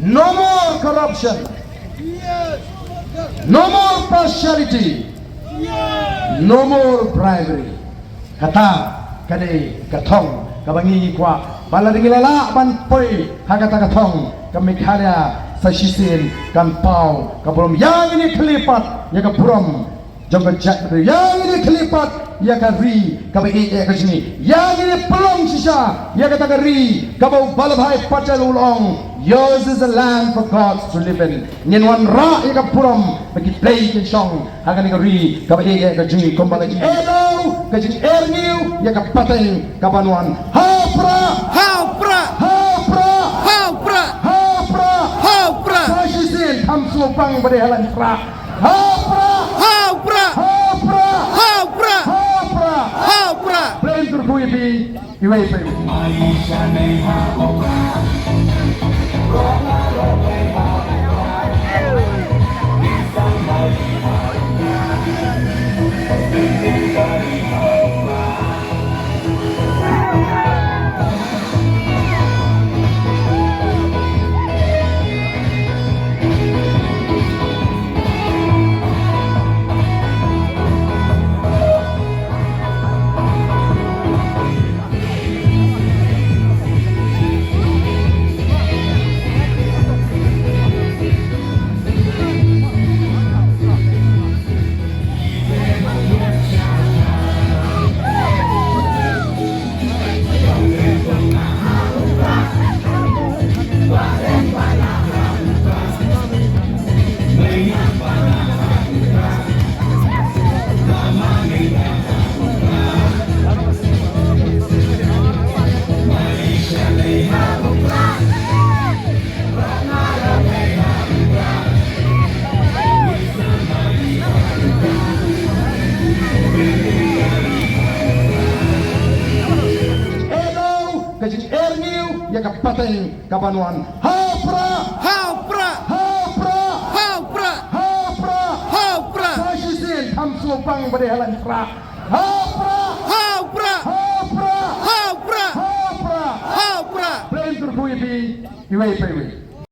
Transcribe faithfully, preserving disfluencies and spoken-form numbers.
No more corruption. No more partiality. No more bribery. Kata ka dei ka thong kaba ngi kwah ba lada ngi la lah ban poi ha kata ka thong, ka Meghalaya sa shisien kan paw ka burom. Ïa ngin ïa khlieh pat ïa ka burom jong ka jaitbynriew. Ïa ngin ïa khlieh pat ïa ka ri kaba ïeit ïa ka jong ngi. Ïa ngin ïa pynlong shisha ïa kata ka ri kaba u Vallabhbhai Patel u la ong, "Yours is a land for gods to live in." Ngin wanrah ïa ka burom ba ki blei kin shong ha kane ka ri kaba ïeit ïa ka jong ngi, kumba la jingeh daw, ka jingeh rngiew ïa ka pateng kaban wan. Ha u Prah! Ha u Prah! Ha u Prah! Ha u Prah! Ha u Prah! Ha u Prah! Sa shisien, kham sngewbang ba dei ha lynti Prah. Ha u Prah! Ha u Prah! Ha u Prah! Ha u Prah! Ha u Prah! Ha u Prah! Blei un kyrkhu ïa phi iwei pa iwei. Eh, daw, ka jingeh rngiew ïa ka pateng kaban wan. Ha u Prah! Ha u Prah! Ha u Prah! Ha u Prah! Ha u Prah! Ha u Prah! Sa shisien, kham sngewbang ba dei ha lynti Prah. Ha u Prah! Ha u Prah! Ha u Prah! Ha u Prah! Ha u Prah! Ha u Prah! Blei un kyrkhu ïa phi iwei pa iwei.